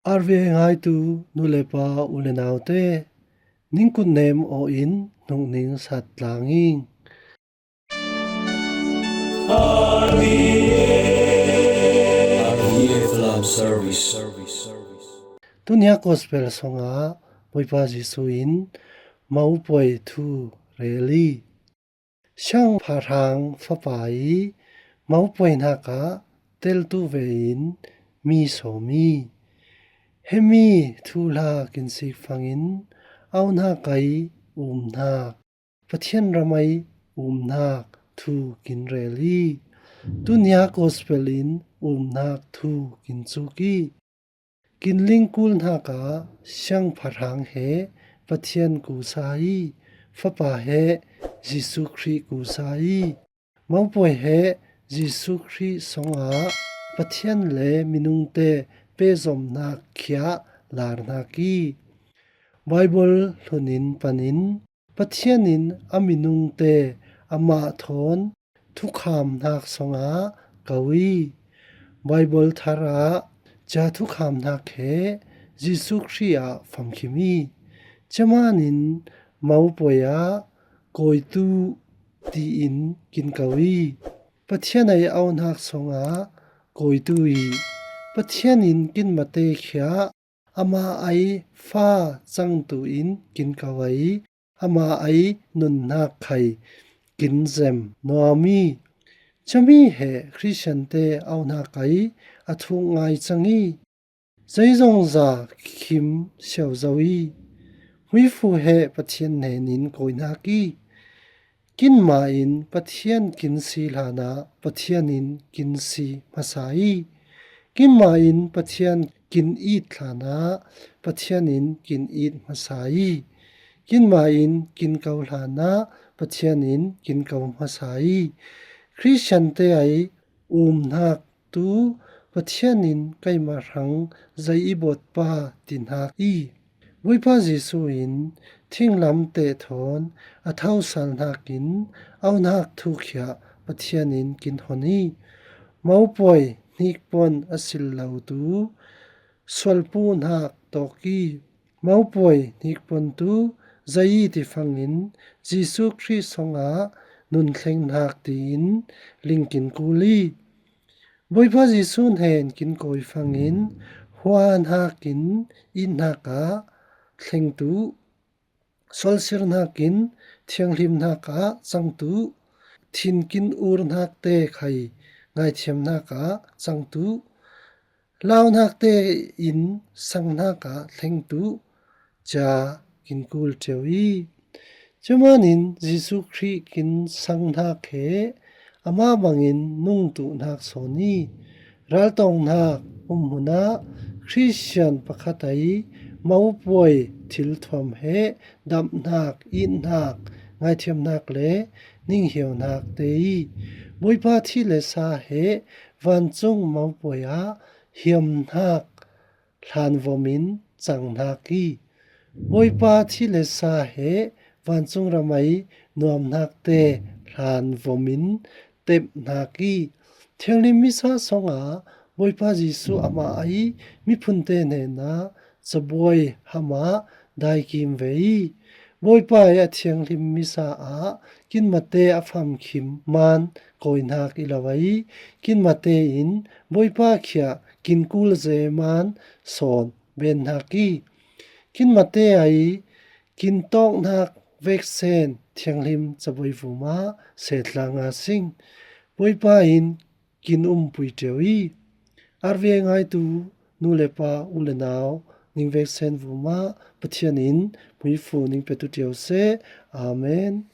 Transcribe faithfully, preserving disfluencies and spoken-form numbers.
R V A ngaitu nu le pa u le naute, ningkut nem aw in hnungning sat tlang ing. R V A Love Service. Tunia gospel songah Bawipa Jesuh in mopuai thu rel hi. Siangpahrang fapa i mopuai hnakah teltu ve in mi sawm hi. Hemi thuhla kin sik fangin auhnak ai umhnak, Pathian ram ai umhnak thu kin rel hi. Tunia gospel in umhnak thu kin cuk hi. Kin lingkul hnakah siangpahrang he Pathian kusa hi. Fapa he Jesuh Khrih kusa hi. Mopuai he Jesuh Khrih songah Pathian le minungte pehzomhnak khiah larhnak hi. Baibal hlunin panin Pathian in a minungte amah thawn thukhamhnak songah ko hi. Baibal tharah ca thukhamhnak he Jesuh Khrih ah famkhim hi. Cemanin mopuai ah kawitu tiin kin ko hi. Pathian ai auhnak songah kawitu hi. Pathian in kin mate khiah amah ai fa cangtu in kin ko hi. Amah ai nunhnak khai kin zem nuam hi. Cemi he Khristiante auhnak ai a thuk ngai cang hi. Zeizongza khim siauzo hi. Hmuifu he Pathian hnenin kawinak hi. Kinma in Pathian kin si hlanah Pathian in kin si hmasa hi. Kinma in Pathian kin it hlanah Pathian in kin it hmasa hi. Kinma in kin ko hlanah Pathian in kin ko hmasa hi. Khristiante ai umhnak tu Pathian in keimah hrang zei i bawtpa ti hnak hi. Bawipa Jesuh in thinglam teh thawn a thosal hnakin auhnak thukhiah Pathian in kin hon hi. Mopuai hnikpon a sil lo tu sualpuhnak tawk hi. Mopuai hnikpon tu zei i ti fangin Jesuh Khrih songah nun thleng hnak tiin ling kin kul hi. Bawipa Jesuh hnen kin kawi fangin hua hnakin it hnakah thlengtu, sualsir hnakin thianghlim hnakah cangtu, thin kin ur hnakte khai ngaithiam hnakah cangtu, lau hnakte in sang hnakah thlengtu ca kin kul ṭeu hi. Cumanin Jesuh Khrih kin sang hnak he amah bangin nungtuh hnak sawn hi. Raltawng hnak um hmunah Khristian pakhat ai mopuai thilthuam he damh hnak, it hnak, ngaithiam hnak le ninghiau hnak te hi. Bawipa thih le sa he vancung mopuai ah hiam hnak hlanvom in cang hnak hi. Bawipa thih le sa he vancung ram ai nuam hnakte hlanvom in tep hnak hi. Thianghlim misa songah Bawipa Jesuh amah ai miphunte hnenah cabuai hamah daikim ve hi. Bawipa ai a thianghlim misa ah kinmate a famkhim man kawi hnak i lo ai. Kinmate in Bawipa khiah kin kul ze man sawn ben hnak hi. Kinmate ai kin tawk hnak veksen thianghlim cabuai vumah setlang a sing. Bawipa in kin umpui ṭeu hi. R V A ngaitu nu le pa, u le nau ning veksen vumah Pathian in hmuifu ning petu ṭeu seh. Amen.